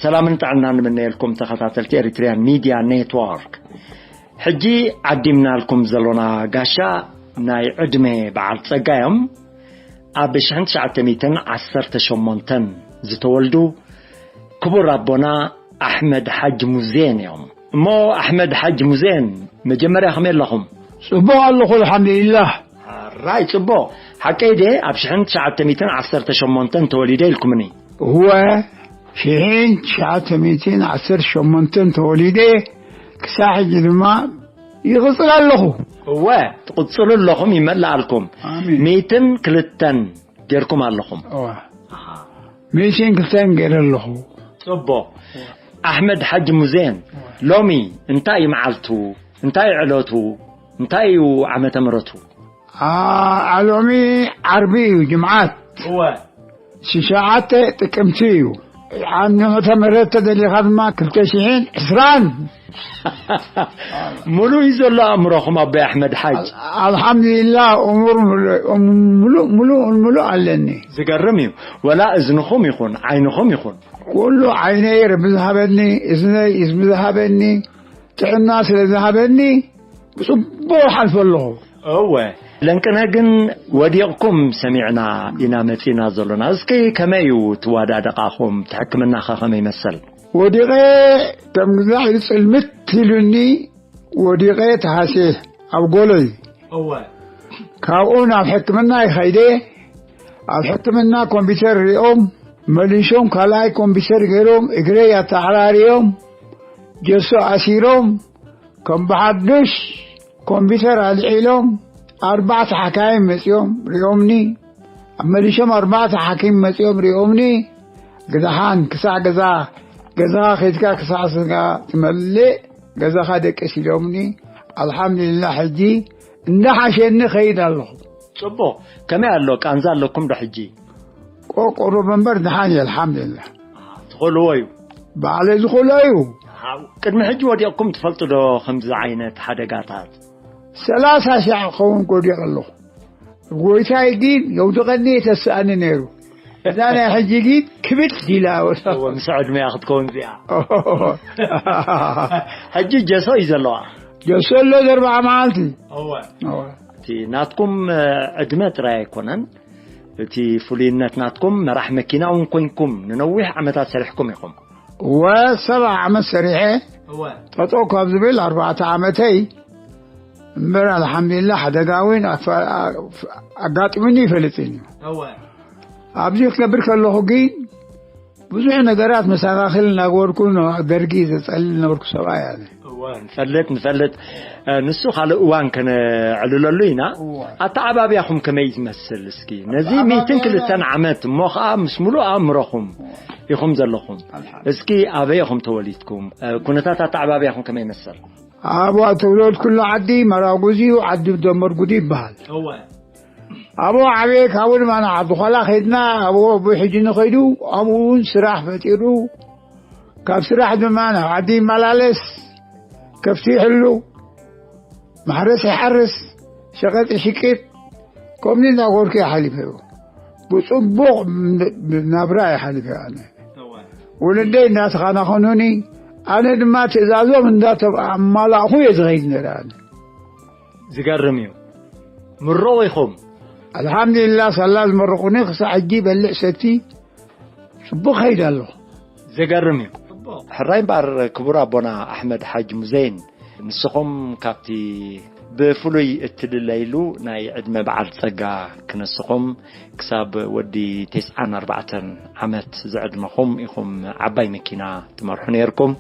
ሰላምን ጥዕናን ንምነየልኩም ተኸታተልቲ ኤሪትሪያን ሚድያ ኔትወርክ። ሕጂ ዓዲምናልኩም ዘሎና ጋሻ ናይ ዕድመ በዓል ጸጋ እዮም። ኣብ ሽሕን ትሽዓተ ሚእትን ዓሰርተ ሸሞንተን ዝተወልዱ ክቡር ኣቦና ኣሕመድ ሓጅ ሙዜን እዮም። እሞ ኣሕመድ ሓጅ ሙዜን፣ መጀመርያ ከመይ ኣለኹም? ጽቡቕ ኣለኹ፣ ኣልሓምዱሊላህ። ኣራይ፣ ጽቡቕ። ሓቀይ ድየ? ኣብ ሽሕን ትሽዓተ ሚእትን ዓሰርተ ሸሞንተን ተወሊደ ኢልኩምኒ። እወ፣ ሽሕን ትሽዓተ ሚእትን ዓሰርተ ሸሞንተን ተወሊደ፣ ክሳዕ ሕጂ ድማ ይቕጽል ኣለኹ። እወ፣ ትቕጽሉ ኣለኹም፣ ይመልኣልኩም። ኣሜን። ሚእትን ክልተን ጌርኩም ኣለኹም። እወ። ኣሃ። ሚእትን ክልተን ገይረ ኣለኹ። ጽቡቕ። ኣሕመድ ሓጅ ሙዜን፣ እወ። ሎሚ እንታይ እዩ መዓልቱ? እንታይ እዩ ዕለቱ? እንታይ እዩ ዓመተ ምሕረቱ? ኣ-፣ ሎሚ ዓርቢ እዩ፣ ጅምዓት። እወ። ሽሻዓተ ጥቅምቲ እዩ። ዓመተ ምሕረት ተደሊኻ ድማ ክልተ ሽሕን ዕስራን። ሙሉእ እዩ ዘሎ ኣእምሮኹም ኣቦይ ኣሕመድ ሓጅ። ኣል-፣ ኣልሓምዱሊላህ፣ እሙር ሙሉእ፣ ሙሉእ፣ ሙሉእ፣ ሙሉእ ኣለኒ። ዝገርም እዩ። ወላ እዝንኹም ይኹን፣ ዓይንኹም ይኹን። ኩሉ ዓይነይ ረቢ ዝሃበኒ፣ እዝነይ፣ እዝኒ ዝሃበኒ፣ ጥዕና ስለ ዝሃበኒ፣ ብጽቡቕ ሓልፎ ኣለኹ። እወ። ለንቅነ ግን ወዲቕኩም ሰሚዕና ኢና መጺና ዘሎና። እስኪ ከመይ እዩ ትዋዳደቓኹም? እቲ ሕክምናኸ ከመይ ይመስል? ወዲቐ ከም ግዛዕ ኢሉ ጽልምት ኢሉኒ፣ ወዲቐ ተሃስየ ኣብ ጎሎይ። እወ። ካብኡ ናብ ሕክምና ይኸይደ። ኣብ ሕክምና ኮምፒተር ሪኦም፣ መሊሾም ካልኣይ ኮምፒተር ገይሮም፣ እግረይ ኣተዓራርዮም፣ ጀሶ ኣሲሮም፣ ከም ብሓዱሽ ኮምፒተር ኣልዒሎም፣ ኣርባዕተ ሓካይም መጺኦም ሪኦምኒ። ኣብ መሊሾም ኣርባዕተ ሓኪም መጺኦም ሪኦምኒ። ግዳሓን ክሳዕ ገዛ፣ ገዛኻ ከይድካ ክሳዕ ስጋ ትመልእ፣ ገዛኻ ደቅስ ኢሎምኒ። ኣልሓምዱሊላህ፣ ሕጂ እንዳሓሸኒ ኸይድ ኣለኹ። ጽቡቕ። ከመይ ኣሎ? ቃንዛ ኣለኩም ዶ ሕጂ? ቆቆሮ በንበር ደሓን እዩ፣ ኣልሓምዱሊላህ። ትኽእልዎ እዩ? ባዕለይ ዝኽእሎ እዩ። ኣሃ፣ ቅድሚ ሕጂ ወዲቕኩም ትፈልጡ ዶ ከምዚ ዓይነት ሓደጋታት? ሰላሳ ሻዕ ክኸውን ወዲቐ ኣለኹ። ጎይታይ ግን የውድቐኒ የተስኣኒ ነይሩ። እዛ ናይ ሕጂ ግን ክብድ ኢላ። እወ፣ ምስ ዕድመያ ክትከውን እዚኣ። ሕጂ ጀሶ እዩ ዘለዋ። ጀሶ ኣሎ ዘርባዓ መዓልቲ። እወ። እወ። እቲ ናትኩም፣ እ፣ ዕድመ ጥራይ ኣይኮነን። እቲ ፍሉይነት ናትኩም መራሕ መኪና እውን ኮንኩም ንነዊሕ ዓመታት ሰሪሕኩም ኢኹም። እወ፣ ሰብዓ ዓመት ሰሪሐ። እወ። ጠጠው ካብ ዝብል ኣርባዕተ ዓመተይ እምበር፣ ኣልሓምዱሊላህ፣ ሓደጋ እውን ኣፋ-፣ ኣ-፣ ኣጋጢሙኒ ይፈልጥን እዩ። እወ። ኣብዚ ክነብር ከለኹ ግን ብዙሕ ነገራት መሰናኽል እናገበርኩ ን-፣ ደርጊ ዘጸልል ነበርኩ ሰብኣይ ኣነ። እወ፣ ንፈልጥ፣ ንፈልጥ። እ፣ ንሱ ካልእ እዋን ከነዕልለሉ ኢና። እወ። ኣተዓባብያኹም ከመይ ዝመስል? እስኪ ነዚ ኣተዓባብያ ሚእትን ክልተን ዓመት እሞ ኸኣ ምስ ሙሉእ ኣእምሮኹም እወ። ኢኹም ዘለኹም። ኣልሓምዱሊላህ። እስኪ ኣበይ ኢኹም ተወሊድኩም? እ፣ ኩነታት ኣተዓባብያኹም ከመይ ይመስል? ኣብ ተወለድኩሉ ዓዲ መራጉዚ እዩ፣ ዓዲ ደመርጉዲ ይበሃል። እወ። ኣብኡ ዓብየ፣ ካብኡ ድማ ንዓዲ ዃላ ኸይድና፣ ኣብኡ ኣቦይ ሕጂ ንኸይዱ፣ ኣብኡ እውን ስራሕ ፈጢሩ፣ ካብ ስራሕ ድማ ናብ ዓዲ ይመላለስ፣ ከፍቲ ይሕሉ፣ ማሕረስ ይሓርስ፣ ሸቐጥ ይሽቅጥ፣ ከምዚ እናገበርኩ እየ ሓሊፈዮ። ብጽቡቕ ናብራ እየ ሓሊፈዮ ኣነ። እወ። ወለደይ እናተኸናኸኑኒ፣ ኣነ ድማ ትእዛዞም እንዳተማላእኹ እየ ዝኸይድ ነይረ ኣነ። ዝገርም እዩ። ምሩቕ ኢኹም። ኣልሓምዱሊላህ፣ ሳላ ዝመረቑኒ ክሳዕ ሕጂ በልዕ ሰቲ ጽቡቕ ከይድ ኣለኹ። ዝገርም እዩ። ሕራይ እምበኣር ክቡር ኣቦና ኣሕመድ ሓጅ ሙዘይን፣ ንስኹም ካብቲ ብፍሉይ እትልለይሉ ናይ ዕድመ በዓል ጸጋ ክነስኹም ክሳብ ወዲ ተስዓን ኣርባዕተን ዓመት ዝዕድመኹም ኢኹም ዓባይ መኪና ትመርሑ ነይርኩም።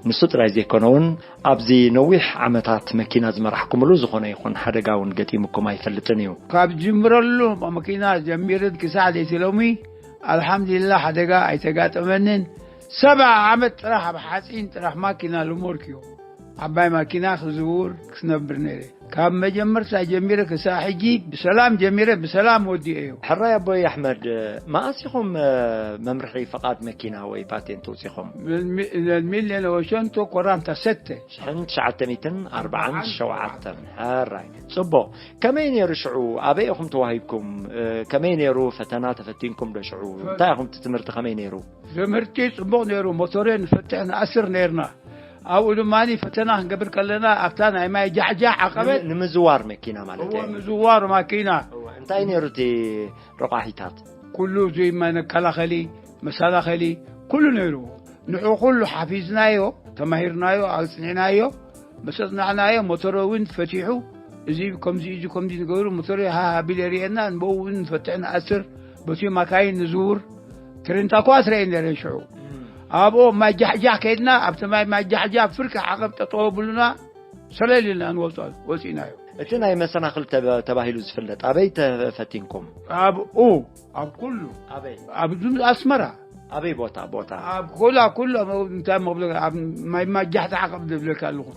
ንሱ ጥራይ ዘይኮነ እውን ኣብዚ ነዊሕ ዓመታት መኪና ዝመራሕኩምሉ ዝኾነ ይኹን ሓደጋ እውን ገጢሙኩም ኣይፈልጥን እዩ። ካብ ጅምረሉ መኪና ጀሚርን ክሳዕ ለይቲ ሎሚ ኣልሓምዱሊላህ ሓደጋ ኣይተጋጠመንን። ሰብዓ ዓመት ጥራሕ ኣብ ሓፂን ጥራሕ ማኪና ልሞርክዮ ዓባይ ማኪና ክዝውር ክነብር ነይረ። ካብ መጀመርታ ጀሚረ ክሳብ ሕጂ ብሰላም ጀሚረ ብሰላም ወዲኤዮ። ሕራይ ኣቦይ ኣሕመድ፣ መኣስ ኢኹም መምርሒ ፈቓድ መኪና ወይ ፓቴንት ውፂኹም? ሚልዮን ወሸንቶ ኮራንታ ሰተ ሽሕን ትሽዓተ ሚእትን ኣርባዓን ሸውዓተን። ሕራይ። ፅቡቕ። ከመይ ነይሩ ሽዑ? ኣበይ ኢኹም ተዋሂብኩም? ከመይ ነይሩ? ፈተና ተፈቲንኩም ዶ ሽዑ? እንታይ ኢኹም እቲ ትምህርቲ ከመይ ነይሩ? ትምህርቲ ፅቡቕ ነይሩ። ሞቶሬ ንፈትሕ ንኣስር ነይርና። ኣብኡ ድማ ፈተና ክንገብር ከለና ኣብታ ናይ ማይ ጃሕጃሕ ዓቐበት ንምዝዋር መኪና ማለት እዎ እዩ። ምዝዋር ማኪና እንታይ ነይሩ እቲ ረቋሒታት? ኩሉ እዚ መከላኸሊ መሰናኸሊ ኩሉ ነይሩ። ንዑ ኩሉ ሓፊዝናዮ፣ ተማሂርናዮ፣ ኣጽኒዕናዮ። ምስ ኣጽናዕናዮ ሞተሮ እውን ፈቲሑ፣ እዚ ከምዚ እዚ ከምዚ ንገብሩ ሞተሮ ሃሃ ቢለ ርእየና ንበኡ እውን ንፈትሕ ንኣስር በቲ ማካይን ንዝውር ትርንታ ኳ ትረአየ ነረ ሽዑ ኣብኡ ማጃሕጃሕ ከይድና ኣብቲ ማይ ማጃሕጃሕ ፍርቂ ዓቐብ ጠጠው ብሉና ሰለል ኢልና ንወፅኦ ወፂእናዮ። እቲ ናይ መሰናኽል ተባሂሉ ዝፍለጥ ኣበይ ተፈቲንኩም? ኣብኡ ኣብ ኩሉ ኣበይ? ኣብ ኣስመራ ኣበይ ቦታ ቦታ? ኣብ ኩላ ኩሉ እንታይ መብለ ኣብ ማይ ማጃሕቲ ዓቐብ ዝብለካ ኣለኹ።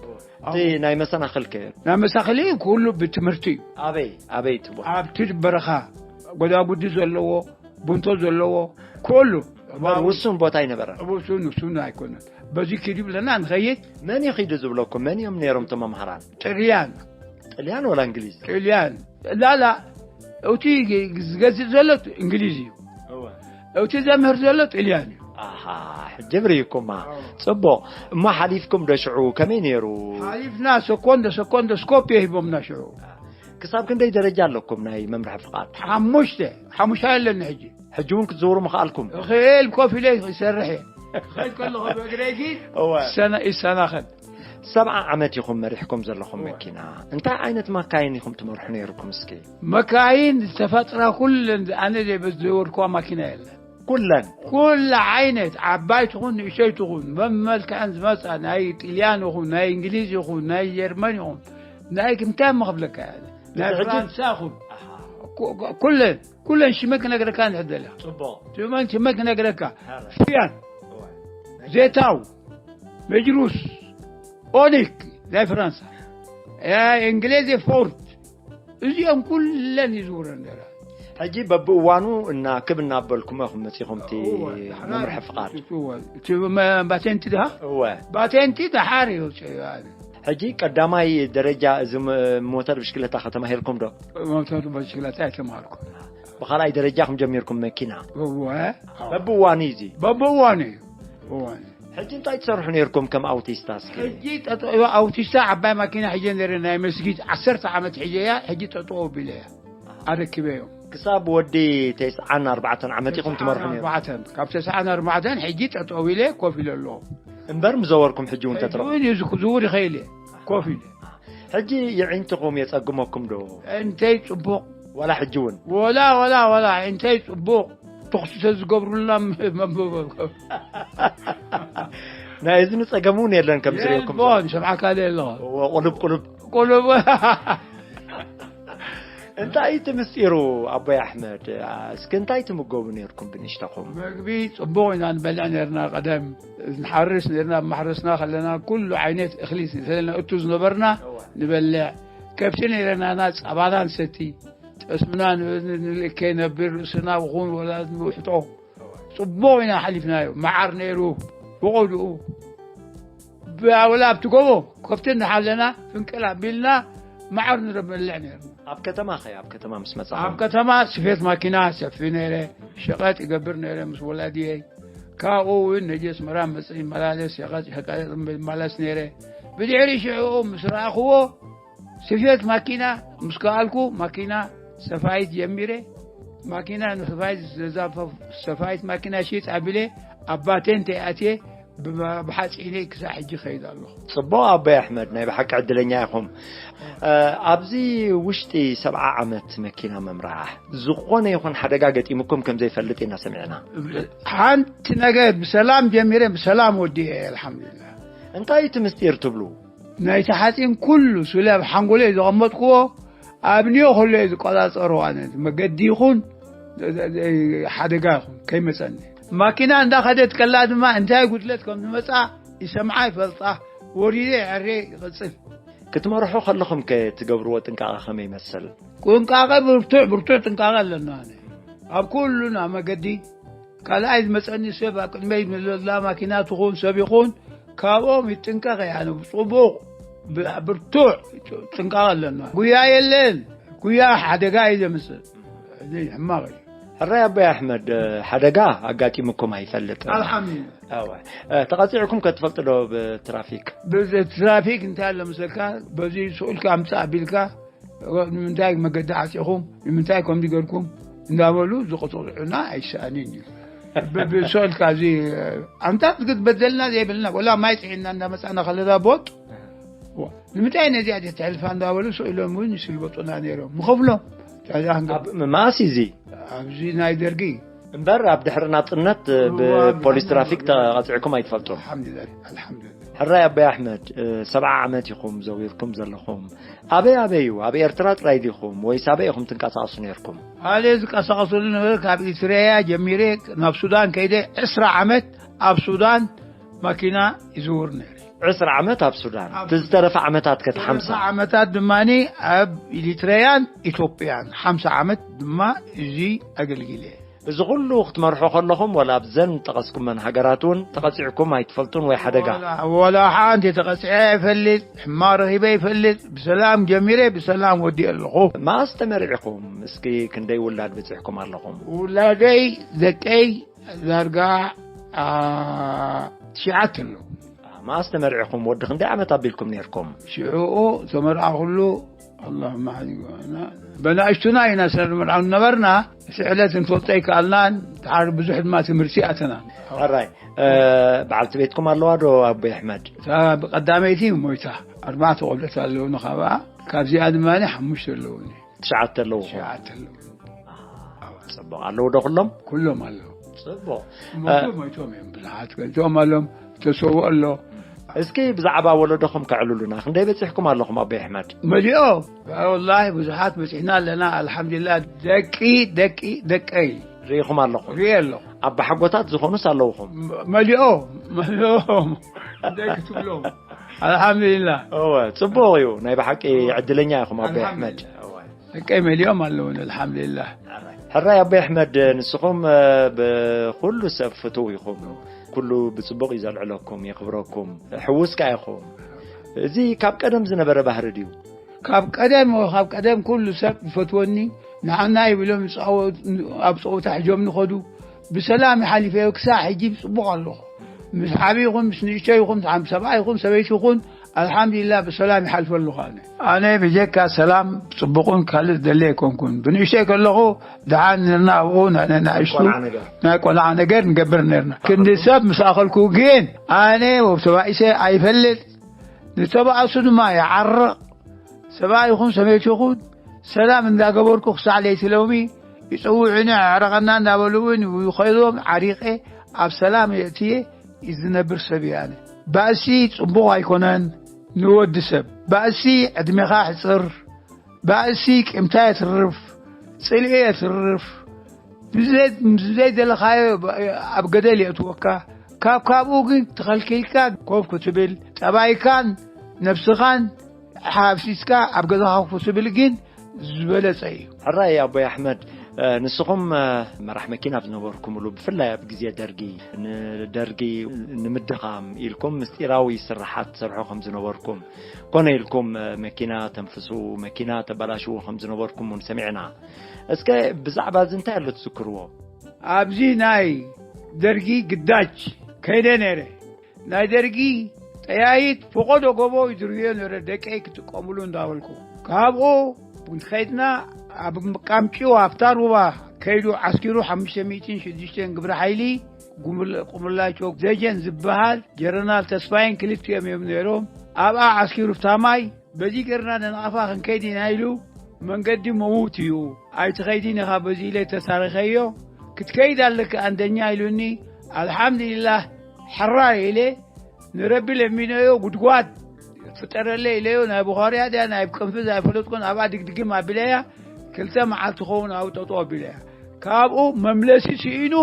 እቲ ናይ መሰናኽል ከ? ናይ መሳኽሊ ኩሉ ብትምህርቲ እዩ። ኣበይ ኣበይ እቲ ቦታ? ኣብቲ በረኻ ጎዳጉዲ ዘለዎ ቡንቶ ዘለዎ ኩሉ እምበር ውሱን ቦታ ኣይነበረን። ውሱን ውሱን ኣይኮነን። በዚ ኪዱ ብለና ንኸይድ። መን እዩ ኺዱ ዝብለኩም? መን እዮም ነይሮም እቶም መምሃራን? ጥልያን ጥልያን ወላ እንግሊዝ? ጥልያን ላላ እቲ ዝገዝእ ዘሎ እንግሊዝ እዩ። እቲ ዘምህር ዘሎ ጥልያን እዩ። ኣሃ፣ ሕጂ ብርይኩማ። ጽቡቕ። እሞ ሓሊፍኩም ዶ ሽዑ ከመይ ነይሩ? ሓሊፍና ሰኮንዶ ሰኮንዶ ስኮፕ ሂቦምና ሽዑ። ክሳብ ክንደይ ደረጃ ኣለኩም ናይ መምርሒ ፍቓድ? ሓሙሽተ። ሓሙሻይ ኣለኒ ሕጂ። ሕጂ እውን ክትዝውሩ ምኽኣልኩም? እኽእል ኮፍ ኢለ ይሰርሕ እየ። ክኸይድ ከለኹ ብእግረይ ግን እወ። ይሰና- ይሰናኸል። ሰብዓ ዓመት ኢኹም መሪሕኩም ዘለኹም መኪና። እንታይ ዓይነት ማካይን ኢኹም ትመርሑ ነይርኩም እስኪ? መካይን ዝተፈጥራ ኩለን ኣነ ዘይበዝወርኩዋ ማኪና የለን። ኩለን ኩላ ዓይነት ዓባይ ትኹን ንእሽተይ ትኹን መመልክዐን ዝመፃ ናይ ጥልያን ይኹን ናይ እንግሊዝ ይኹን ናይ ጀርመን ይኹን ናይ እንታይ መኽብለካ ያለ ናይ ፍራንሳ ይኹን ኩለን ኩለን ሽመ ክነግረካ ንሕደላ ፅቡቅ ሽመ ሽመ ክነግረካ ፍያን ዜታው መጅሩስ ኦኒክ ናይ ፍራንሳ እንግሊዝ ፎርድ እዚኦም ኩለን ይዝውረን ነራ ሕጂ በብእዋኑ እና ክብ እናበልኩም ኢኹም መፂኹም እቲ መምርሒ ፍቃድ እቲ ባቴንቲ ድሃ እወ ባቴንቲ ድሓር ይውፅእ ሕጂ ቀዳማይ ደረጃ እዚ ሞተር ብሽክለታ ከተማሂርኩም ዶ ሞተር ብሽክለታ ኣይተማሃርኩ ብካልኣይ ደረጃ ከም ጀሚርኩም መኪና እወ በብእዋኑ እዩ እዚ በብእዋኑ እዩ እዋኑ ሕጂ እንታይ ትሰርሑ ነርኩም ከም ኣውቲስታ እስኪ ሕጂ ጠጠ- ኣውቲስታ ዓባይ ማኪና ሕጂ ነረ ናይ መስጊድ ዓሰርተ ዓመት ሕጂ እያ ሕጂ ጠጠው ኣቢለ እያ ኣረኪበዮም ክሳብ ወዲ ተስዓን ኣርባዕተን ዓመት ኢኹም ትመርሑ ነርኩም ኣርባዕተን ካብ ተስዓን ኣርባዕተን ሕጂ ጠጠው ኢለ ኮፍ ኢለ ኣለኹ እምበር ምዘወርኩም ሕጂ እውን ተትረኹ እውን እዩ ዝክ- ዝውር ይኸይል እየ ኮፍ ኢለ ሕጂ የዒንትኹም የጸግመኩም ዶ እንተይ ጽቡቕ ዋላ ሕጂ እውን ወላ ወላ ወላ እንተይ ጽቡቕ ተኽሲ ተዝገብሩልና ናይ እዝኒ ጸገም እውን የለን ከም ዝርእየኩም የልቦን ሰብዓ ካልእ ኣለዋ ቁሉብ ቁሉብ ቁሉብ እንታይ እቲ ምስጢሩ ኣቦይ ኣሕመድ እስኪ እንታይ ትምገቡ ነርኩም ብንሽተኹም መግቢ ጽቡቕ ኢና ንበልዕ ነርና ቀደም ንሓርስ ነርና ማሕረስና ከለና ኩሉ ዓይነት እኽሊ ዘለና እቱ ዝነበርና ንበልዕ ከብቲ ነረናና ጸባና ንሰቲ ጠስምና ንልእከ ነብር ርእስና ብኹን ወላ ንውሕጦ ጽቡቕ ኢና ሓሊፍናዮ መዓር ነይሩ ብቆድኡ ብኣወላ ኣብቲ ጎቦ ከብቲ እናሓለና ፍንቅል ኣቢልና መዓር ንረበልዕ ነይሩ ኣብ ከተማ ኸ ኣብ ከተማ ምስ መጻ ኣብ ከተማ ስፌት ማኪና ሰፊ ነይረ ሸቐጥ ይገብር ነይረ ምስ ወላድየይ ካብኡ እውን ነጀ ኣስመራ መጽእ ይመላለስ ሸቐጥ ሸቀጥ ይመላለስ ነይረ ብድሕሪ ሽዕኡ ምስ ረኣኽዎ ስፌት ማኪና ምስ ከኣልኩ ማኪና ሰፋይት ጀሚረ ማኪና ንሰፋይት ዘዛፈፍ ሰፋይት ማኪና ሽጥ ኣቢለ ኣብ ባቴንተ ኣትየ ብሓፂነይ ክሳብ ሕጂ ከይድ ኣለኹ። ፅቡቕ ኣቦይ ኣሕመድ ናይ ብሓቂ ዕድለኛ ኢኹም። ኣብዚ ውሽጢ ሰብዓ ዓመት መኪና ምምራሕ ዝኾነ ይኹን ሓደጋ ገጢሙኩም ከም ዘይፈልጥ ኢና ሰሚዕና። ሓንቲ ነገር ብሰላም ጀሚረ ብሰላም ወዲኤ ኣልሓምዱሊላህ። እንታይ እቲ ምስጢር ትብሉ? ናይቲ ሓፂን ኩሉ ስለ ኣብ ሓንጎለይ ዘቐመጥክዎ ኣብንዮ ከሎ እየ ዝቆፃፀሮ ኣነ መገዲ ይኹን ሓደጋ ይኹን ከይመፀኒ ማኪና እንዳኸደት ከላ ድማ እንታይ ጉድለት ከም ዝመፃ ይሰምዓ ይፈልጣ ወሪደ ይዕሬ ይቕፅል ክትመርሑ ከለኹም ከ ትገብርዎ ጥንቃቐ ከመይ ይመስል? ጥንቃቐ ብርቱዕ፣ ብርቱዕ ጥንቃቐ ኣለና። ኣነ ኣብ ኩሉ ናብ መገዲ ካልኣይ ዝመጸኒ ሰብ ኣብ ቅድመይ ዘላ ማኪና ትኹን ሰብ ይኹን ካብኦም ይጥንቀቕ እየ። ኣነ ብጽቡቕ ብ-፣ ብርቱዕ ጥንቃቐ ኣለና። ጉያ የለን። ጉያ ሓደጋ እዩ ዘምጽእ። እዚ ሕማቕ እዩ። ሕራይ ኣቦይ ኣሕመድ፣ ሓደጋ ኣጋጢሙኩም ኣይፈልጥን። ኣልሓምዱሊላህ። ኣወ። ተቐጺዕኩም ከ ትፈልጡ ዶ ብትራፊክ? ብዚ ትራፊክ እንታይ ኣሎ መሰልካ፣ በዚ ስኡልካ ኣምጽእ ኣቢልካ፣ ንምንታይ መገዲ ዓጺኹም፣ ንምንታይ ከምዚ ገርኩም እንዳበሉ ዝቕጽዑና ኣይሰኣንን እዩ። ብ-፣ ብስኡልካ እዚ ኣንታት ግድ በደልና ዘይብልና፣ ወላ ማይ ጽዒና እንዳመጻና ከለና ቦጥ፣ ዋ፣ ንምንታይ ነዚኣ ተሕልፋ እንዳበሉ ስኢሎም እውን ይስልበጡና ነይሮም። ንኸፍሎም። ታዲያ ክንገ-፣ ኣብ መኣስ እዚ? ኣብዚ ናይ ደርጊ። እምበር ኣብ ድሕሪ ናጽነት እዋ፣ ብፖሊስ ትራፊክ ኣልሓምዱሊላህ። ተቐጺዕኩም ኣይትፈልጡን? ኣልሓምዱሊላህ፣ ኣልሓምዱሊላህ። ሕራይ ኣቦይ ኣሕመድ፣ እ፣ ሰብዓ ዓመት ኢኹም ዘዊርኩም ዘለኹም። ኣበይ ኣበይ እዩ? ኣብ ኤርትራ ጥራይ ዲኹም ወይስ ኣበይ ኢኹም ትንቀሳቐሱ ነይርኩም? ኣነ ዝቀሳቐሰሉ ነበረ፣ ካብ ኢሪትሪያ ጀሚረ ናብ ሱዳን ከይደ ዕስራ ዓመት ኣብ ሱዳን ማኪና ይዝውር ነይረ። ዕስራ ዓመት ኣብ ሱዳን፣ ኣብ እቲ ዝተረፈ ዓመታት ከ እቲ ሓምሳ? ዝተረፈ ዓመታት ድማ ኣብ ኢሪትሪያን ኢትዮጵያን፣ ሓምሳ ዓመት ድማ እዚ ኣገልጊለ። እዚ ኩሉ ክትመርሑ ከለኹም፣ ወላ ኣብዘን ጠቐስኩመን ሃገራት እውን ተቐጺዕኩም ኣይትፈልጡን ወይ ሓደጋ? ወላ፣ ወላ ሓንቲ ተቐጺዐ ኣይፈልጥ፣ ሕማቕ ረኺበ ኣይፈልጥ፣ ብሰላም ጀሚረ ብሰላም ወዲእ ኣለኹ። መኣስ ተመርዒኹም? እስኪ ክንደይ ውላድ በጺሕኩም ኣለኹም? ውላደይ፣ ደቀይ ዳርጋ፣ አ፣ ትሽዓተ ኣለዉ። መኣስ ተመርዒኹም? ወዲ ክንደይ ዓመት ኣቢልኩም ነይርኩም? ሽዑኡ ተመርዓኹሉ፣ ኣላሁመ ሓዲጎና፣ በናእሽቱና ኢና ስለ ንመርዓው ነበርና፣ እቲ ዕለት እንፈልጦ ኣይከኣልናን፣ ድሓር ብዙሕ ድማ ትምህርቲ ኣተና። ሕራይ፣ እ፣ በዓልቲ ቤትኩም ኣለዋ ዶ ኣቦይ ኣሕመድ? እታ ብቐዳመይቲ ሞይታ፣ ኣርባዕተ ቆልዑት ኣለዉኒ ካብኣ፣ ካብዚኣ ድማ ሓሙሽተ ኣለዉኒ። ትሽዓተ ኣለውኹም? ትሽዓተ ኣለዉ። ጽቡቕ። ኣለዉ ዶ ኩሎም? ኩሎም ኣለዉ። ጽቡቕ። ሞይቶም፣ እ፣ ሞይቶም እዮም። ብዙሓት ገንዘቦም ኣሎም፣ ተሰውኦ ኣሎ። እስኪ ብዛዕባ ወለዶኹም ከዕልሉና። ክንደይ በጺሕኩም ኣለኹም ኣቦይ ኣሕመድ? መሊኦ። ወላሂ ብዙሓት በጺሕና ኣለና። ኣልሓምዱሊላህ። ደቂ፣ ደቂ፣ ደቀይ። ርኢኹም ኣለኹም? ርኤ ኣለኹ። ኣባሓጎታት ዝኾኑስ ኣለውኹም? መ-፣ መሊኦ። መሊኦም። ደቂ ትብሎም። ኣልሓምዱሊላህ። እወ፣ ጽቡቕ እዩ። ናይ ብሓቂ ዕድለኛ ኢኹም ኣቦይ ኣሕመድ። ኣልሓምዱሊላህ። እወ። ደቀይ መሊኦም ኣለዉን፣ ኣልሓምዱሊላህ። ሕራይ ኣቦይ ኣሕመድ፣ ንስኹም፣ እ፣ ብኹሉ ሰብ ፍቱው ኢኹም። ኩሉ ብጽቡቕ እዩ ዘልዕለኩም፣ የኽብረኩም። ሕዉስ ከኣ ኢኹም። እዚ ካብ ቀደም ዝነበረ ባህሪ ድዩ? ካብ ቀደም፣ ካብ ቀደም ኩሉ ሰብ ይፈትወኒ። ንዓና ይብሎም ይጻወ-፣ ኣብ ጸወታ ሒዞም ንኸዱ። ብሰላም ይሓልፈዮ። ክሳዕ ሕጂ ብጽቡቕ ኣለኹ። ምስ ዓቢ ይኹን፣ ምስ ንእሽቶ ይኹን፣ ምስ ዓም-፣ ሰብኣይ ይኹን፣ ሰበይቲ ይኹን፣ ኣልሓምዱሊላህ ብሰላም ይሓልፈ ኣለኹ። ኣነ፣ ኣነ ብጀካ ሰላም ጽቡቕን ካልእ ደለ ኣይኮንኩን። ብንእሽተይ ከለኹ ደሓን ነርና ኣብኡ ናይ፣ ናይ ንኣሽቱ ቆልዓ ነገር። ናይ ቆልዓ ነገር ንገብር ነርና። ክንዲ ሰብ ምስ ኣኸልኩ ግን ኣነ ወብ ተባኢሰ ኣይፈልጥ። ንተባእሱ ድማ ይዓርቕ። ሰብኣይ ይኹን ሰበይቲ ይኹን ሰላም እንዳገበርኩ ክሳዕ ለይቲ ሎሚ ይጽውዑኒ፣ ኣዕረቐና እንዳበሉ እውን ይኸይዶም ዓሪቐ ኣብ ሰላም የእትየ ዝነብር ሰብ እየ ኣነ። ባእሲ ጽቡቕ ኣይኮነን ንወዲ ሰብ። ባእሲ ዕድሜኻ ሕጽር፣ ባእሲ ቂምታ የትርፍ፣ ጽልኢ የትርፍ፣ ብዘይ-፣ ብዘይደለኻዮ ኣብ ገደል የእትወካ። ካብ ካብኡ ግን ተኸልኪልካ ኮፍ ክትብል፣ ጠባይካን ነብስኻን ሓፍሲስካ ኣብ ገዛኻ ኮፍ ክትብል ግን ዝበለጸ እዩ። ሕራይ ኣቦይ ኣሕመድ፣ እ፣ ንስኹም፣ እ፣ መራሕ መኪና ኣብ ዝነበርኩምሉ፣ ብፍላይ ኣብ ግዜ ደርጊ፣ ንደርጊ ንምድኻም ኢልኩም ምስጢራዊ ስርሓት ትሰርሑ ከም ዝነበርኩም፣ ኮነ ኢልኩም፣ እ፣ መኪና ተንፍሱ፣ መኪና ተበላሽዉ ከም ዝነበርኩም እውን ሰሚዕና። እስከ ብዛዕባ እዚ እንታይ ኣሎ ትዝክርዎ? ኣብዚ ናይ ደርጊ ግዳጅ ከይደ ነይረ። ናይ ደርጊ ጠያይት ፈቖዶ ጎቦ ይድርብዮ ነይረ፣ ደቀይ ክጥቀምሉ እንዳበልኩ። ካብኡ ክንከይድና ኣብ ቃምጪው ኣብታ ሩባ ከይዱ ዓስኪሩ ሓሙሽተ ሚእትን ሽዱሽተን ግብረ ሓይሊ ጉምል-፣ ቁምላቸው ደጀን ዝበሃል ጀነራል ተስፋይን ክልቲኦም እዮም ነይሮም። ኣብኣ ዓስኪሩ ፍታ ማይ በዚ ገርና ነንኣፋ ክንከይድ ኢና ኢሉ፣ መንገዲ መዉት እዩ፣ ኣይትኸይድን ኢኻ በዚ ኢለ ተሳሪኸዮ። ክትከይድ ኣለካ ኣንደኛ ኢሉኒ። ኣልሓምዱሊላህ ሕራይ ኢለ ንረቢ ለሚነዮ፣ ጉድጓድ ፍጠረለ ኢለዮ። ናይ ቡኻርያ ድያ ናይ ቅንፍዝ ኣይፈለጥኩን፣ ኣብኣ ድግድግም ኣቢለያ። ክልተ መዓልቲ ኸውን ኣብኡ ጠጠው ኣቢለያ። ካብኡ መምለሲ ስኢኑ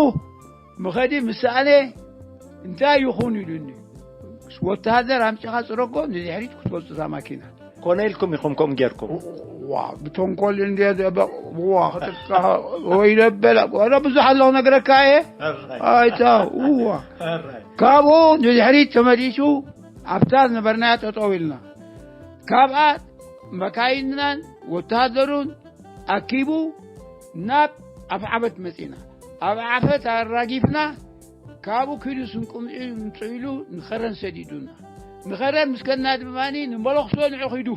ምኸዲ ምስ ሰኣነ እንታይ ይኹን ኢሉኒ። ወተሃደር ኣምጺኻ ጽረጎ ንድሕሪት ክትወጽእ እዛ ማኪና። ኮነ ኢልኩም ኢኹም ከምኡ ጌርኩም? ዋ፣ ብተንኮል እንደ ዋ ክትካ ወይ ለበለ ወረ ብዙሕ ኣለኹ ነግረካ እየ። ኣይታ ዋ ካብኡ ንድሕሪት ተመሊሱ ኣብታ ዝነበርናያ ጠጠው ኢልና፣ ካብኣ መካይንናን ወተሃደሩን ኣኪቡ ናብ ኣፍዓበት መጺና። ኣብ ዓፈት ኣራጊፍና፣ ካብኡ ኪዱ ስንቁ ምጽኡ ኢሉ ንኸረን ሰዲዱና። ንኸረን ምስ ከድና ድማ ንመለኽሶ ንዑ ኪዱ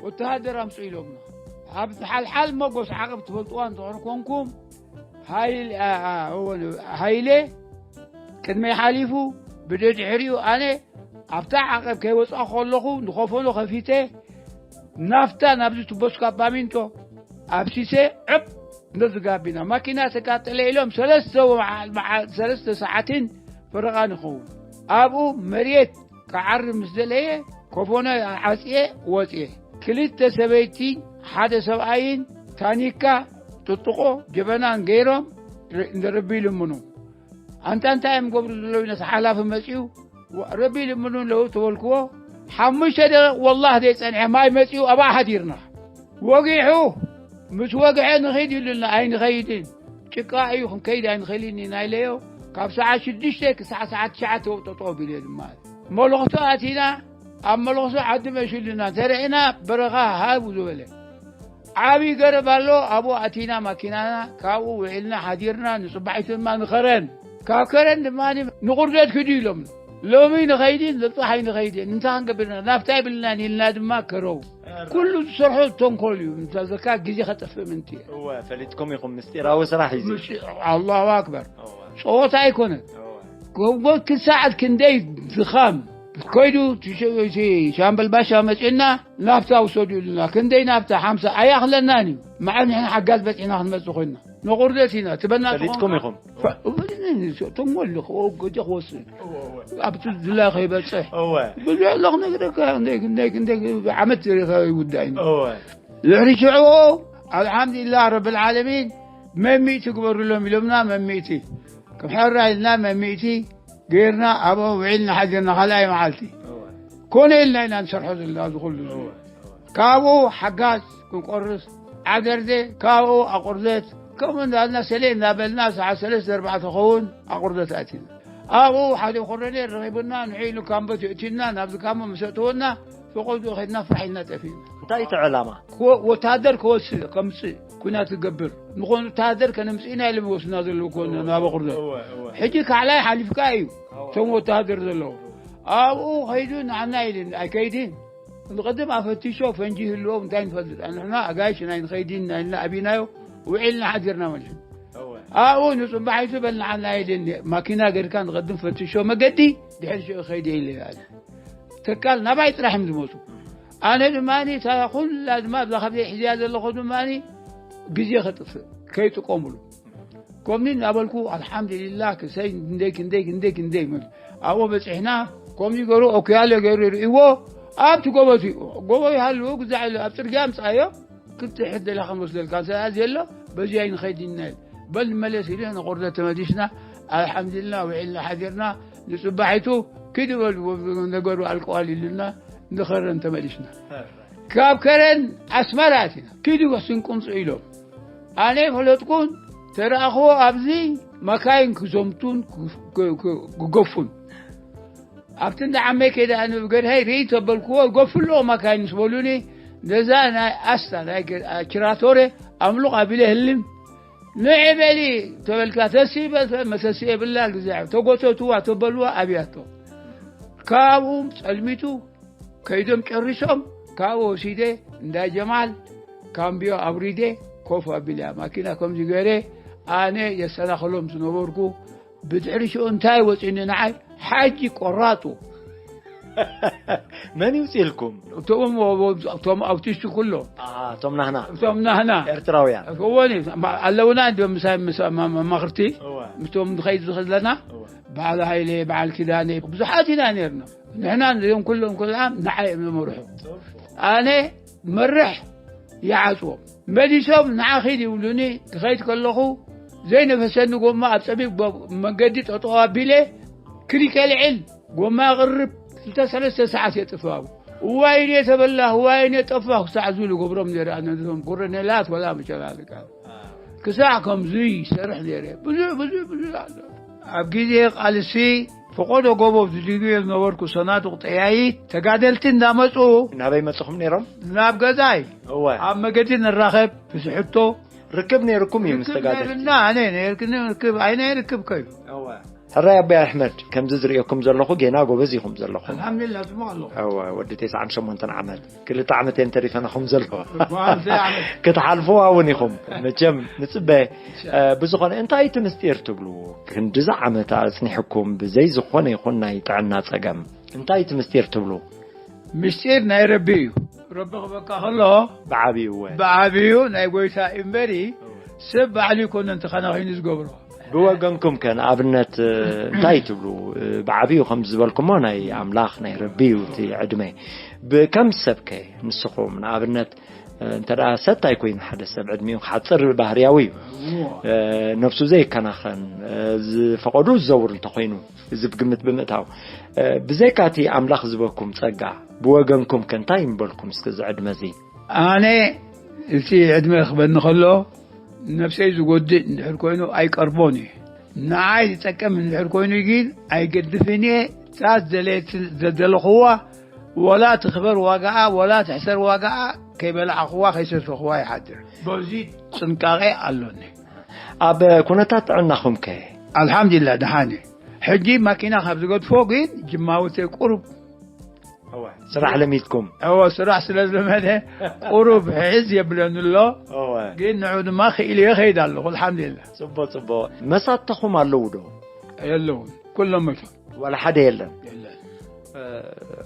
ወተሃደር ኣምጽኡ ኢሎምና። ኣብ ሓልሓል መጎስ ዓቐብ ትፈልጥዋ እንተኾነ ኮንኩም፣ ሃይል- ኣ- ኣ- እወ፣ ሃይሌ ቅድመይ ሓሊፉ፣ ብደድሕሪኡ ኣነ ኣብታ ዓቐብ ከይወጻኹ ከለኹ ንኸፈኖ ከፊተ ናፍታ ናብዚ ትቦስካ ባሚንቶ ኣብሲሰ ዕቕ ነዚ ጋቢና ማኪና ተቃጠለ ኢሎም ሰለስተ ወመዓ- መዓ- ሰለስተ ሰዓትን ፈረቓን ይኸውን ኣብኡ መሬት ክዓርብ ምስ ደለየ ኮፎኖ ዓጽየ ወጽየ። ክልተ ሰበይቲ ሓደ ሰብኣይን ታኒካ ጥጥቆ ጀበናን ገይሮም ንረቢ ይልምኑ። ኣንታ እንታይ እዮም ገብሩ ዘለዉ ኢለ እቲ ሓላፊ መጺኡ ረቢ ይልምኑ ኣለዉ ተበልክዎ። ሓሙሽተ ደቂቕ ወላህ ዘይጸንሐ ማይ መጺኡ ኣብኣ ሓዲርና። ወጊሑ ምስ ወግሐ ንኺድ ኢሉና ኣይንኸይድን ጭቃ እዩ ክንከይድ ኣይንኽእልን ኢና ኢለዮ። ካብ ሰዓት ሽዱሽተ ክሳዕ ሰዓት ትሽዓተ ጠጠው ኣቢለ ድማ መለኽሶ ኣቲና ኣብ መለኽሶ ዓዲ መሽሉና ተረዒና በረኻ ሃቡ ዝበለ ዓብዪ ገረብ ኣሎ። ኣብኡ ኣቲና ማኪናና ካብኡ ውዒልና ሓዲርና ንፅባሒቱ ድማ ንኸረን ካብ ከረን ድማ ንቑርደት ክዱ ኢሎም ሎሚ ንኸይድን ዘብፅሕ ኣይንኸይድን እንታይ ክንገብርና ናብታ ይብልናን ኢልና ድማ ከረው ኩሉ ዝሰርሖ ተንኮል እዩ ምታዘካ ግዜ ከጠፍእ ምንቲ እወ ፈሊጥኩም ኢኹም ምስጢራዊ ስራሕ እዩ እዚ። ኣላሁ ኣክበር ጸወታ ኣይኮነን። ጎጎት ክሳዕት ክንደይ ድኻም ከይዱ እቲ ሻምበል ባሻ መጺኡና ናፍታ ውሰዱ ኢሉና ክንደይ ናፍታ ሓምሳ ኣያኽለናን እዩ። መዓል ንሕና ሓጋዝ በጺሕና ክንመጽእ ኮይንና ንቑርደት ኢና ትበና ፈሊጥኩም ኢኹም። ተሞልኽ ገጀ ክወስድ ኣብቲ ድላ ከይበጽሕ እወ ብዙሕ ኣለኹ ነግረካ ክንደይ ክንደይ ክንደይ ዓመት ሪኻ ይውዳእ እዩ። እወ ድሕሪ ሽዑ ኣልሓምዱሊላህ ረብል ዓለሚን መሚእቲ ግበሩሎም ኢሎምና መሚእቲ ክምሕራ ኢልና መሚእቲ ገይርና ኣብኡ ውዒልና ሓዲርና ካልኣይ መዓልቲ እወ ኮነ ኢልና ኢና ንሰርሖ ዘለና እዚ ኩሉ እወ እወ ካብኡ ሓጋዝ ክንቆርስ ዓደርደ ካብኡ ኣቑርደት ከምኡ እንዳልና ሰሌ እንዳበልና ሰዓት ሰለስተ ኣርባዕተ ኸውን ኣቑርደት ኣቲና ኣብኡ ሓደ ኮረኔል ረኺቡና ንዒሉ ካምቦ ትእቲና ናብዚ ካምቦ ምስ ኣእተወና ፈቐድኡ ኸድና ፋሕ ኢልና ጠፊእና እንታይ እቲ ዕላማ ወታደር ክወስድ ከምፅእ ኩናት ክገብር ንኾን ወታደር ከነምፅእና ኢሎም ይወስድና ዘለዉ ኮነ ናብ ኣቑርደት ሕጂ ካዕላይ ሓሊፍካ እዩ እቶም ወታደር ዘለዉ ኣብኡ ኸይዱ ንዓና ኢልን ኣይከይድን ንቐድም ኣፈቲሾ ፈንጂ ይህልዎም እንታይ ንፈልጥ ንሕና ኣጋይሽ ናይ ንኸይድ ኢና ኢልና ኣቢናዮ ውዒልና ሓዲርና መሊሱ ኣብኡ ንፅባሒቱ በል ንዓና ኢልን ማኪና ገድካ ንቐድም ፈትሾ መገዲ ድሕሪ ሽዑ ኸይደ ኢለ ኣለ ተካል ናባይ ጥራሕ እዮም ዝመፁ ኣነ ድማ እታ ኩላ ድማ ኣብዛ ካብዘይ ሕዝያ ዘለኹ ድማ ግዜ ከጥፍእ ከይጥቀምሉ ከምኒ እናበልኩ ኣልሓምዱሊላህ ክሰይ ክንደይ ክንደይ ክንደይ ክንደይ ይመል ኣብኡ በፂሕና ከምዚ ገሩ ኦክያለ ገሩ ይርእይዎ ኣብቲ ጎቦ እቲ ጎቦ ይሃልዎ ግዛዕ ኢሉ ኣብ ፅርግያ ምፃዮ ክልተ ሕት ደላ ክንወስደልካ እንተ ዘሎ በዚ ኣይንኸይድ ኢና በል ንመለስ ኢሉ ንቑርደት ተመሊስና ኣልሓምዱሊላህ ውዒልና ሓዲርና ንፅባሒቱ ኪዱ በሉ ነገሩ ኣልቀዋል ኢሉና ንኸረን ተመሊስና ካብ ከረን ኣስመራ ኣቲና ኪዱ ስንቁምፁ ኢሎም ኣነ ፈለጥኩን ተረኣኽዎ ኣብዚ መካይን ክዘምቱን ክገፉን ኣብቲ እንዳ ዓመይ ከይደ ኣነ ብገድሀይ ርኢ ተበልክዎ ገፉ ኣለዎ መካይን ምስ በሉኒ ነዛ ናይ ኣስታ ናይ ኪራቶሬ ኣምሉቕ ኣቢለ ህልም ንዒ በሊ ተበልካ ተሲ በል መተሲ የብላ ግዜ ተጎተትዋ ተበልዋ ኣብያቶ ካብኡ ፀልሚቱ ከይዶም ጨሪሶም ካብኡ ወሲደ እንዳ ጀማል ካምቢዮ ኣውሪደ ኮፍ ኣቢለያ ማኪና ከምዚ ገይረ ኣነ የሰናኽሎም ዝነበርኩ ብድሕሪ ሽዑ እንታይ ወፂኒ ንዓይ ሓጂ ቆራጡ መን ይውፅልኩም እቶም ኣውቲስት ኩሎ እቶም ናህና እቶም ናህና ኤርትራውያን እወኒ ኣለውና እንዲም ምሳይ መማኽርቲ ምስቶም ንኸይድ ዝኽለና በዓል ሃይለ በዓል ኪዳነ ብዙሓት ኢና ነርና ንሕና እዚኦም ኩሎም ኩልዓም ንዓይ እዮም ዝመርሑ ኣነ መርሕ ይዓፅዎም መሊሶም ንዓ ኺድ ይብሉኒ ክኸይድ ከለኹ ዘይነፈሰኒ ጎማ ኣብ ፀቢብ መንገዲ ጠጠው ኣቢለ ክሪከ ልዕል ጎማ ቅርብ ክልተ ሰለስተ ሰዓት የጥፍኣቡ እዋይኔ ተበላህ፣ እዋይኔ ጠፋህ ክሳዕ ዝብሉ ገብሮም ነይረ። ኣነ ነዞም ኮረኔላት ወላ መጨላለቃ ክሳዕ ከምዚ ይሰርሕ ነይረ። ብዙሕ፣ ብዙሕ፣ ብዙሕ ኣሎ። ኣብ ግዜ ቃልሲ ፈቆዶ ጎቦ ዝድግዮ ዝነበርኩ ሰናዱቕ ጠያይት ተጋደልቲ እንዳመጹ ናበይ መጽኹም ነይሮም? ናብ ገዛይ እወ። ኣብ መገዲ ንራኸብ፣ ብዝሕቶ ርክብ ነይርኩም እዩ ምስ ርክብ ተጋደልቲ? ነይርና፣ ኣነ ነይርክኒ ርክብ፣ ኣይ ናይ ርክብ ከዩ። እወ። ሕራይ ኣቦይ ኣሕመድ፣ ከምዚ ዝርእየኩም ዘለኹ ጌና ጎበዝ ኢኹም ዘለኹም። ኣልሓምዱሊላህ፣ ጽቡቕ ኣለኹ። እወ፣ ወዲ ተስዓን ሸሞንተን ዓመት፣ ክልተ ዓመት እየን ተሪፈናኹም ዘለዋ። እኳ ክልተ ዓመት። ክትሓልፍዋ እውን ኢኹም። መቸም ንጽበ። እ፣ ብዝኾነ፣ እንታይ እቲ ምስጢር ትብሉ? ክንድዚ ዓመት ኣጽኒሕኩም ብዘይ ዝኾነ ይኹን ናይ ጥዕና ጸገም፣ እንታይ እቲ ምስጢር ትብሉ? ምስጢር ናይ ረቢ እዩ። ረቢ ክበካ ከሎ ብዓብዩ እወ። ብዓብዩ ናይ ጎይታ እዩ እምበሪ፣ ሰብ ባዕሉ ይኮነ እንተኸናኺኑ ዝገብሮ። ብወገንኩም ከ ንኣብነት፣ እ፣ እንታይ ትብሉ? እ፣ ብዓብዩ ከም ዝበልኩሞ ናይ ኣምላኽ ናይ ረቢ እዩ እቲ ዕድመ። ብከም ሰብ ከ ንስኹም ንኣብነት፣ እ፣ እንተ ደኣ ሰታይ ኮይኑ ሓደ ሰብ ዕድሚኡ ክሓጽር ባህርያዊ እዩ። እዎ። እ፣ ነፍሱ ዘይከናኸን፣ እ፣ ዝፈቐዱ ዝዘውር እንተኾይኑ፣ እዚ ብግምት ብምእታው፣ እ፣ ብዘይካ እቲ ኣምላኽ ዝበኩም ጸጋ፣ ብወገንኩም ከ እንታይ ይምበልኩም እስከ እዚ ዕድመ እዚ? ኣነ እቲ ዕድመ ክበኒ ከሎ፣ ነፍሰይ ዝጎድእ እንድሕር ኮይኑ ኣይቀርቦን እየ። ንዓይ ዝጠቅም እንድሕር ኮይኑ ግን ኣይገድፍን እየ። እታ ዝደለየት-፣ ዘደለኽዋ ወላ ትኽበር ዋጋኣ፣ ወላ ትሕሰር ዋጋኣ፣ ከይበላዕኽዋ፣ ከይሰተኽዋ ይሓድር። በዚ ጥንቃቄ ኣሎኒ። ኣብ ኩነታት ጥዕናኹም ከ? ኣልሓምዱሊላህ፣ ደሓን እየ። ሕጂ ማኪና ካብ ዝገድፎ ግን ጅማውተይ ቁሩብ እወ፣ ስራሕ ለሚድኩም? እወ፣ ስራሕ ስለ ዝለመደ ቁሩብ ሕዝ የብለኒ ኣሎ። እወ። ግን ንዑ ድማ ክኢለ ይኸይድ ኣለኹ፣ ኣልሓምዱሊላህ። ጽቡቕ፣ ጽቡቕ። መሳተኹም ኣለዉ ዶ? የለውን፣ ኩሎም መይቶም። ዋላ ሓደ የለን? የለን። እ፣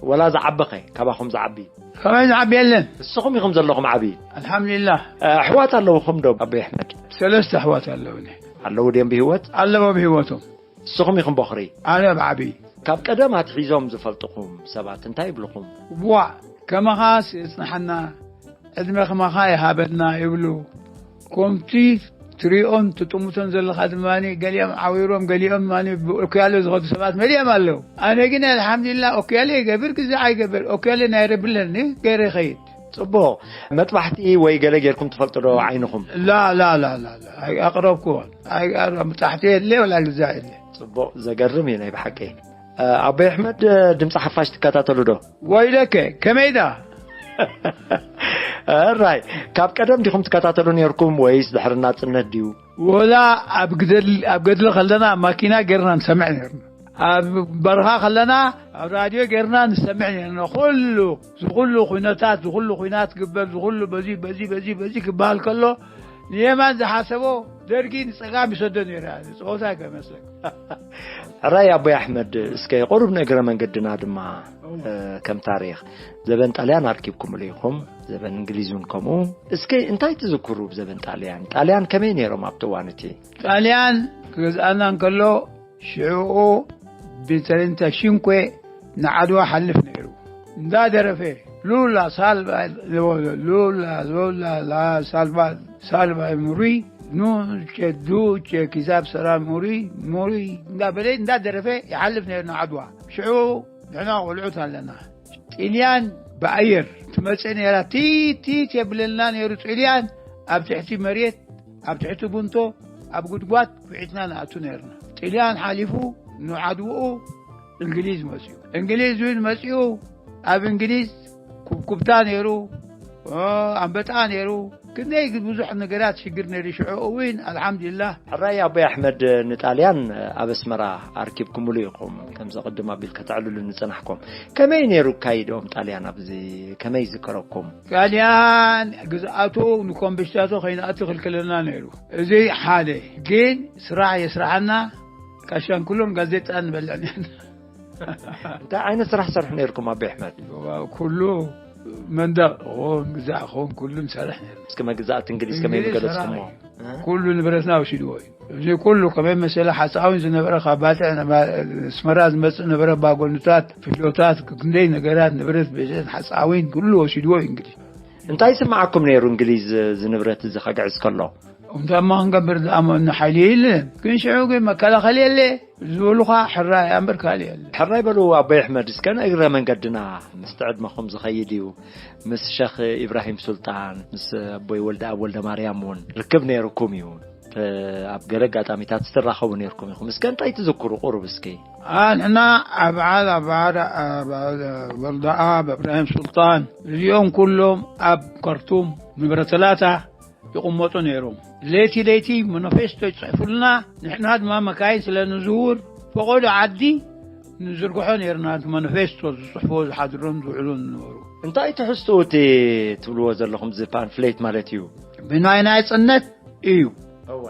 ዋላ ዝዓበኸ፣ ካባኹም ዝዓቢ? ከመይ ዝዓቢ የለን። ንስኹም ኢኹም ዘለኹም ዓቢ። ኣልሓምዱሊላህ። እ፣ ኣሕዋት ኣለውኹም ዶ፣ ኣቦይ ኣሕመድ? ሰለስተ ኣሕዋት ኣለውኒ። ኣለዉ ድዮም ብህይወት? ኣለዎ ብህይወቶም። ንስኹም ኢኹም ቦኽሪ? ኣነ ብዓቢ። ካብ ቀደም ኣትሒዞም ዝፈልጥኹም ሰባት እንታይ ይብልኹም? ዋ፣ ከማኻስ የጽንሓና፣ ዕድመ ከማኻ ይሃበና ይብሉ። ከምቲ ትሪኦን ትጥምቶን ዘለኻ ድማ ገሊኦም ዓዊሮም፣ ገሊኦም ድማ ብኦክያሎ ዝኸዱ ሰባት መሊኦም ኣለዉ። ኣነ ግን ኣልሓምዱሊላህ ኦክያሎ ይገብር፣ ግዜ ኣይገብር። ኦክያሎ ናይ ረቢ ኣለኒ፣ ገይረ ይኸይድ። ጽቡቕ። መጥባሕቲ ወይ ገለ ጌርኩም ትፈልጡ ዶ ዓይንኹም? ላ፣ ላ፣ ላ፣ ላ፣ ላ። ኣይ-፣ ኣቕረብኩዎን። ኣይ-፣ ኣረ-፣ መጥባሕቲ የለ፣ ወላ ግዛ የለ። ጽቡቕ፣ ዘገርም እዩ ናይ ብሓቂ። እ፣ ኣቦይ ኣሕመድ፣ እ፣ ድምፂ ሓፋሽ ትከታተሉ ዶ? ወይለከ፣ ከመይ ዳ? እራይ፣ ካብ ቀደም ዲኹም ትከታተሉ ኔርኩም ወይስ ድሕሪ ናጽነት ድዩ? ወላ ኣብ ግደል-፣ ኣብ ገድሊ ከለና ማኪና ጌርና ንሰምዕ ኔርና። ኣብ በረኻ ከለና ኣብ ራድዮ ጌርና ንሰምዕ ኔርና። ኩሉ፣ ዝኹሉ ኩነታት፣ ዝኹሉ ኩናት ግበር፣ ዝኹሉ በዚ፣ በዚ፣ በዚ፣ በዚ ክበሃል ከሎ፣ ንየማን ዝሓሰቦ ደርጊ ንጸጋም ይሰዶ ኔራ። ጸወታ ከመስለክ። ሕራይ ኣቦይ ኣሕመድ፣ እስከ ቁሩብ ንእግረ መንገድና ድማ፣ እወ። እ፣ ከም ታሪኽ፣ ዘበን ጣልያን ኣርኪብኩምሉ ኢኹም፣ ዘበን እንግሊዝ እውን ከምኡ። እስከ እንታይ ትዝክሩ ብዘበን ጣልያን? ጣልያን ከመይ ነይሮም ኣብቲ እዋን እቲ? ጣልያን ክገዝኣና እንከሎ፣ ሽዑኡ ብትሬንታ ሽንኮ ንዓድዋ ሓልፍ ነይሩ። እንዳደረፈ፣ ሉላ ሳልቫ፣ ሉላ፣ ሉላ፣ ላ ሳልቫ፣ ሳልቫ ሙሪ፣ ኑቼ፣ ዱቼ፣ ኪሳብ ሰራ ሙሪ፣ ሙሪ፣ እንዳበለ፣ እንዳደረፈ ይሓልፍ ነይሩ ንዓድዋ። ሽዑ ንሕና ቆልዑት ኣለና። ጥልያን ብኣየር ትመጽእ ነይራ። ቲት፣ ቲት የብለልና ነይሩ ጥልያን። ኣብ ትሕቲ መሬት፣ ኣብ ትሕቲ ቡንቶ፣ ኣብ ጉድጓድ ኩዒትና ንኣቱ ነይርና። ጥልያን ሓሊፉ ንዓድውኡ እንግሊዝ መጽኡ። እንግሊዝ እውን መጽኡ ኣብ እንግሊዝ ኩብኩብታ ነይሩ፣ ኦ፣ ኣንበጣ ነይሩ። ክንደይ ብዙሕ ነገራት ሽግር ነይሩ ሽዑ እውን፣ ኣልሓምዱሊላህ። ሕራይ ኣቦይ ኣሕመድ ንጣልያን ኣብ ኣስመራ ኣርኪብኩምሉ ኢኹም። ከምዚ ቅድም ኣቢል ከተዕልሉ ንጸናሕኩም። ከመይ ነይሩ ኣካይድኦም ጣልያን ኣብዚ? ከመይ ዝከረኩም? ጣልያን ግዝኣቱ ንኮምብሽታቶ ከይንኣቱ ክልክለና ነይሩ። እዚ ሓደ። ግን ስራሕ የስርሓና፣ ካሻንኩሎን ጋዜጣ ንበልዕ ነርና። እንታይ ዓይነት ስራሕ ሰርሑ ነይርኩም ኣቦይ ኣሕመድ? ኩሉ መንደቕ ኾን፣ ግዛዕ ኾን፣ ኩሉ ንሰርሕ ነርና። እስኪ መግዛእቲ እንግሊዝ ከመይ እንግሊዝ ምገለጽኩሞ? ሰራሕ እዩ። እ? ኩሉ ንብረትና ወሲድዎ እዩ። እዚ ኩሉ ከመይ መሰለ ሓፃዊን ዝነበረ ካብ ባጽዕ ነባ-፣ ኣስመራ ዝመጽእ ነበረ፣ ባጎንታት፣ ፍጆታት፣ ክንደይ ነገራት ንብረት ቤተን ሓፃዊን ኩሉ ወሲድዎ እዩ እንግሊዝ። እንታይ ይስምዓኩም ነይሩ እንግሊዝ እዚ ንብረት እዚ ከግዕዝ ከሎ? እንታይ እሞ ክንገብር ዝኣመኑ ሓይሊ የለን። ግን ሽዑ ግን መከላኸሊ የለ፣ ዝብሉኻ ሕራይ እምበር ካልእ የለ። ሕራይ በሉ ኣቦይ ኣሕመድ፣ እስከ ንእግረ መንገድና፣ ምስቲ ዕድመኹም ዝኸይድ እዩ፣ ምስ ሸኽ ኢብራሂም ሱልጣን፣ ምስ ኣቦይ ወልደ ኣብ ወልደ ማርያም እውን ርክብ ነይርኩም እዩ። ኣብ ገለ ኣጋጣሚታት ትራኸቡ ነይርኩም ኢኹም። እስከ እንታይ ትዝክሩ ቁሩብ እስኪ? ንሕና ኣብ በዓል ኣብ በዓል ኣብ በርዳኣ፣ ኣብ እብራሂም ሱልጣን፣ እዚኦም ኩሎም ኣብ ካርቱም ንብረ ተላታ ይቕመጡ ነይሮም። ለይቲ ለይቲ መኖፌስቶ ይጽሕፉልና፣ ንሕና ድማ መካይን ስለ ንዝውር፣ ፈቐዶ ዓዲ ንዝርግሖ ነይርና። እቲ መኖፌስቶ ዝጽሕፎ ዝሓድሮም ዝውዕሉን ዝነበሩ። እንታይ ትሕዝትኡ እቲ ትብልዎ ዘለኹም፣ እዚ ፓንፍሌት ማለት እዩ? ብናይ ናጽነት እዩ። እወ።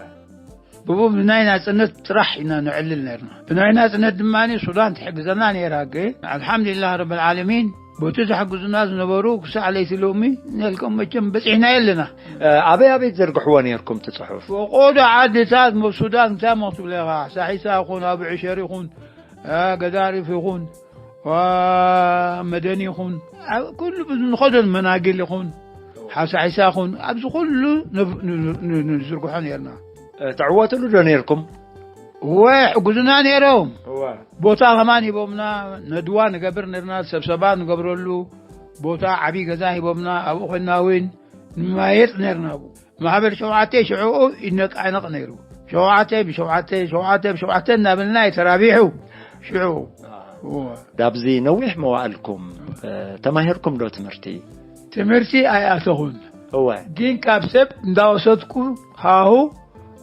ብቡ ብናይ ናጽነት ጥራሕ ኢና ነዕልል ነርና። ብናይ ናጽነት ድማ ሱዳን ትሕግዘና ነይራ። ግን ኣልሓምዱሊላህ ረብል ዓለሚን፣ ቦቲ ዝሕግዙና ዝነበሩ ክሳዕ ለይቲ ሎሚ ነልከም መቸም በጺሕና የለና። ኣበይ ኣበይ ትዘርግሕዎ ነርኩም እቲ ጽሑፍ? ፈቆዶ ዓድታት ሞ ሱዳን እንታይ ሞ ትብለኻ? ሳሒሳ ይኹን፣ ኣብ ዕሸር ይኹን፣ ገዳሪፍ ይኹን፣ መደን ይኹን፣ ኣብ ኩሉ ንኸዶን መናግል ይኹን፣ ሓሳሒሳ ይኹን፣ ኣብዚ ኩሉ ንብ-፣ ን-፣ ን-፣ ንዝርግሖ ነርና። ትዕወትሉ ዶ ነርኩም? እወ፣ ሕጉዝና ነይሮም። እወ። ቦታ ከማን ሂቦምና፣ ነድዋ ንገብር ነርና፣ ሰብሰባ ንገብረሉ ቦታ፣ ዓብዪ ገዛ ሂቦምና፣ ኣብኡ ኮይንና እውን ንማየጥ ነርና። ኣብኡ ማሕበር ሸውዓተ ሽዑኡ ይነቃነቕ ነይሩ። ሸውዓተ ብሸውዓተ፣ ሸውዓተ ብሸውዓተ እናበልና የተራቢሑ ሽዑ። እወ። ዳብዚ ነዊሕ መዋእልኩም፣ እ፣ ተማሂርኩም ዶ ትምህርቲ? ትምህርቲ ኣይኣተኹን። እወ። ግን ካብ ሰብ እንዳወሰድኩ ሃሁ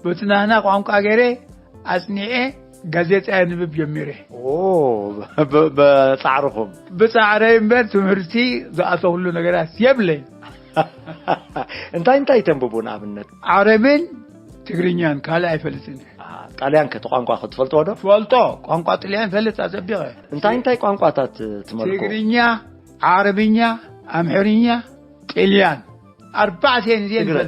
በቲ ናህና ቋንቋ ገይረ ኣጽኒዐ ጋዜጣ የንብብ ጀሚረ። ኦ፣ ብ-፣ ብ-፣ ብጻዕርኹም? ብጻዕረይ እምበር ትምህርቲ ዝኣተኹሉ ነገራት የብለይ። እንታይ እንታይ ተንብቡ ንኣብነት? ዓረብን ትግርኛን ካልእ ኣይፈልጥን። አ፣ ጣልያን ከ እቲ ቋንቋ ከ ትፈልጥዎ ዶ? ፈልጦ፣ ቋንቋ ጥልያን ፈልጥ ኣጸቢቐ። እንታይ እንታይ ቋንቋታት ትመልኩ? ትግርኛ፣ ዓረብኛ፣ ኣምሕርኛ፣ ጥልያን። ኣርባዕተ እየን እዚአን ትግረ።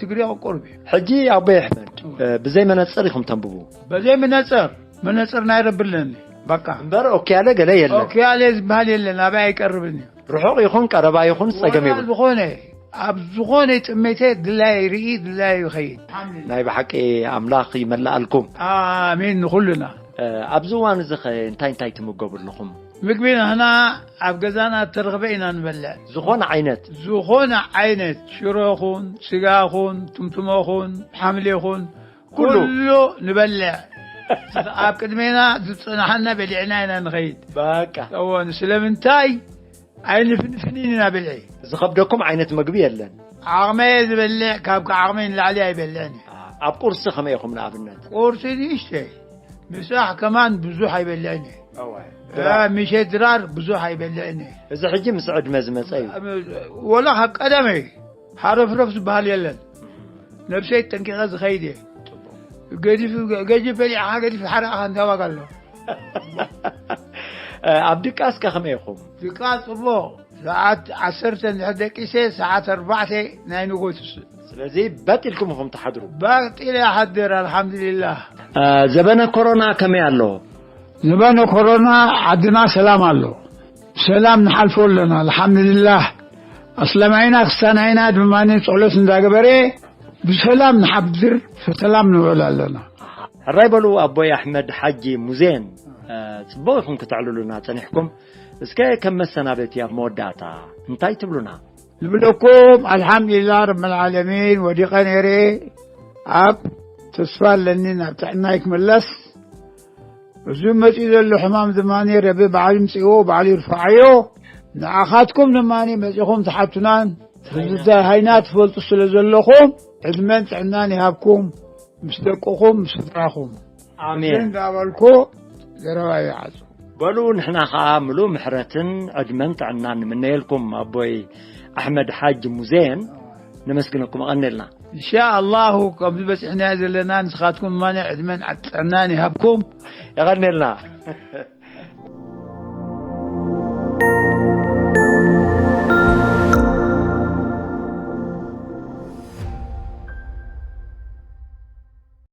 ትግረ ቁሩብ እዩ። ሕጂ ኣቦይ ኣሕመድ፣ እወ። እ፣ ብዘይ መነጽር ኢኹም ተንብቡ? በዘይ መነጽር፣ መነጽር ናይ ረቢ ኣለኒ። በቃ። እምበር ኦኪያለ ገለ የለን። ኦኪያለ ዝበሃል የለን፣ ኣበይ ኣይቀርብን እዩ። ርሑቕ ይኹን ቀረባ ይኹን ጸገም ወላ የብሉ። ዝኾነ፣ ኣብ ዝኾነ ጥሜተ ድላይ ርኢ፣ ድላይ ይኸይድ። ናይ ብሓቂ ኣምላኽ ይመልኣልኩም። ኣሜን ንኹልና። እ፣ ኣብዚ እዋን እዚ ኸ እንታይ እንታይ ትምገቡ ኣለኹም? ምግቢ ንሕና ኣብ ገዛና እተረኽበ ኢና ንበልዕ። ዝኾነ ዓይነት? ዝኾነ ዓይነት ሽሮ ኹን፣ ስጋ ኹን፣ ትምትሞ ኹን፣ ሓምሊ ኹን፣ ኩሉ? ኩሉ ንበልዕ። ኣብ ቅድሜና ዝጸናሓና በሊዕና ኢና ንኸይድ። በቃ። እወ፣ ስለምንታይ ኣይንፍንፍንን ኢና ብልዒ። ዝኸብደኩም ዓይነት ምግቢ የለን? ዓቕመየ ዝበልዕ፣ ካብ ዓቕመይ ንላዕሊ ኣይበልዕን እየ። ኣብ ቁርሲ ከመይ ኢኹም ንኣብነት? ቁርሲ ንእሽተይ፣ ምሳሕ ከማን ብዙሕ ኣይበልዕን እየ። እወ። እ፣ ምሸት ድራር ብዙሕ ኣይበልዕን እየ። እዚ ሕጂ ምስ ዕድመ ዝመጸ እዩ። ወላ ካብ ቀደመይ ሓረፍረፍ ዝበሃል የለን። ነብሰይ ጠንቂቐ ዝኸይድ እየ። ገዲፍ፣ ገዲፍ በሊዕኻ ገዲፍ ሓረቕኻ እንታይ ዋጋ ኣሎ? እ፣ ኣብ ድቃስ ከ ከመይ ኢኹም? ድቃስ ጽቡቕ። ሰዓት ዓሰርተ እንድሕር ደቂሰ፣ ሰዓት ኣርባዕተ ናይ ንጎት። ስለዚ በጥ ኢልኩም ኢኹም ትሓድሩ? በጥ ኢለ እሓድር፣ ኣልሓምዱሊላህ። እ፣ ዘበነ ኮሮና ከመይ ኣሎ? ዘበነ ኮሮና ዓድና ሰላም ኣሎ። ሰላም ንሓልፎ ኣለና፣ ኣልሓምዱሊላህ። ኣስላማይና ክስታናይና ድማ ጸሎት እንዳገበረ ብሰላም ንሓድር፣ ብሰላም ንውዕል ኣለና። ሕራይ በሉ ኣቦይ ኣሕመድ ሓጂ ሙዜን፣ እ፣ ጽቡቕ ኢኹም ክተዕልሉና ጸኒሕኩም። እስከ ከም መሰናበቲ ኣብ መወዳእታ እንታይ ትብሉና? ንብለኩም ኣልሓምዱሊላህ ረብል ዓለሚን፣ ወዲቐ ነይረ፣ ኣብ ተስፋ ኣለኒ ናብ ጥዕናይ ክምለስ። እዚ መጺኡ ዘሎ ሕማም ድማ ረቢ ባዕሉ ይምጽእዎ፣ ባዕሉ ይርፍዓዮ። ንዓኻትኩም ድማ መጺኹም ትሓቱናን ትዝዛሃይና ትፈልጡ ስለ ዘለኹም ዕድመን ጥዕናን ይሃብኩም፣ ምስ ደቅኹም፣ ምስ ስድራኹም። ኣሜን። እንዳበልኩ ዘረባይ ይዓጹ። በሉ ንሕና ኸኣ ምሉእ ምሕረትን ዕድመን ጥዕናን ንምነየልኩም ኣቦይ ኣሕመድ ሓጅ ሙዜን ነመስግነኩም። ኣቐንየልና። ኢንሻኣላሁ፣ ከምዚ በጺሕናዮ ዘለና ንስኻትኩም ድማ ዕድመን ጥዕናን ይሃብኩም። የቐንየልና።